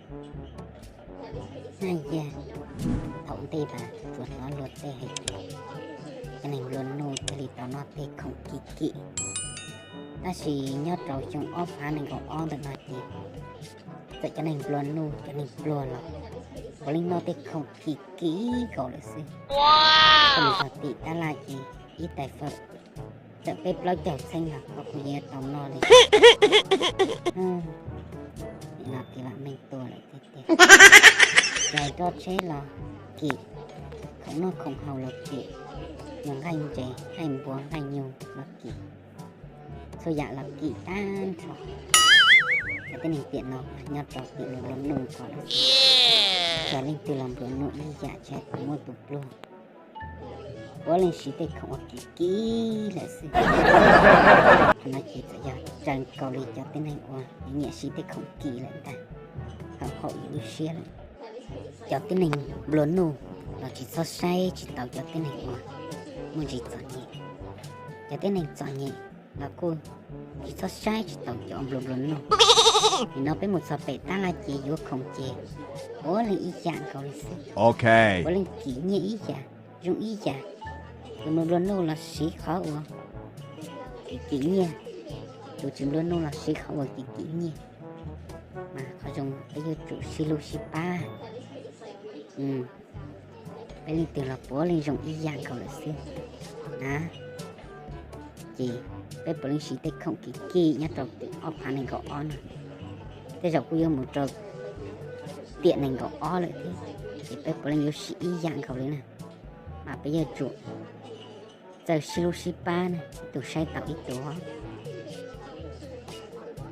Naj yag, thaum ntej mas tsuas hnov luag tej hais tias cov neeg nplua nuj thiaj li tau noj tej khoom kim kim, tab sis nyob rau xyoo ob phav nees nkaum ob ntawm no ces txawm cov neeg nplua nuj cov neeg pluag los puav leej noj tej khoom kim kim nkaus lawm xwb. Thaum mus txog tim tab laj ces ib tais fawm txawm peb plaub caug txheeb los kuv yeej tau noj li. Nim no kev vam meej tuaj lawm tiag tiag. Cais roj tsheb los kim, khoom noj khoom haus los kim, nyuag nqaij ntses nqaij npua nqaij nyug los kim, txhua yam los kim tag nrho. Cov tib neeg tiam no nyob rau tim nplua nuj ko lawm. Txawm leej twg los nplua nuj ib yam tsis hais tus muaj tus pluag, puav leej siv tej khoom uas kim kim lawm xwb. Qhov no ces txawm yog raws nkaus li cov tib neeg uas nyiam siv tej khoom kim lawm ntag, haum haum yus lub siab lawm. Cov tib neeg nplua nuj los tsis txhob saib tsis taus cov tib neeg uas muaj ntsis txom nyem. Cov tib neeg txom nyem los kuj tsis txhob saib tsis taus cov nplua nplua nuj. Nim no peb mus txog pem tab laj ces yuav khoom ces puav leej ib yam nkaus li xwb. Puav leej kim nyiaj ib yam, zoo ib yam. Tus nplua nplua nuj los siv qhov uas kim kim nyiaj, tus tsis nplua nuj los siv qhov uas kim kim nyiaj. Mas qhov zoo peb yuav tsum sib hlub sib pab. Peb leej twg los puav leej zoo ib yam nkaus lawm xwb na. Ces peb puav leej siv tej khoom kim kim nyob rau tim ob phav nees nkaum ob no, tej zaum kuj yuav mus rau tiam nees nkaum ob lawm thiab, ces peb puav leej yuav siv ib yam nkaus li na. Mas peb yuav tsum txawj sib hlub sib pab na, ib tug saib taus ib tug.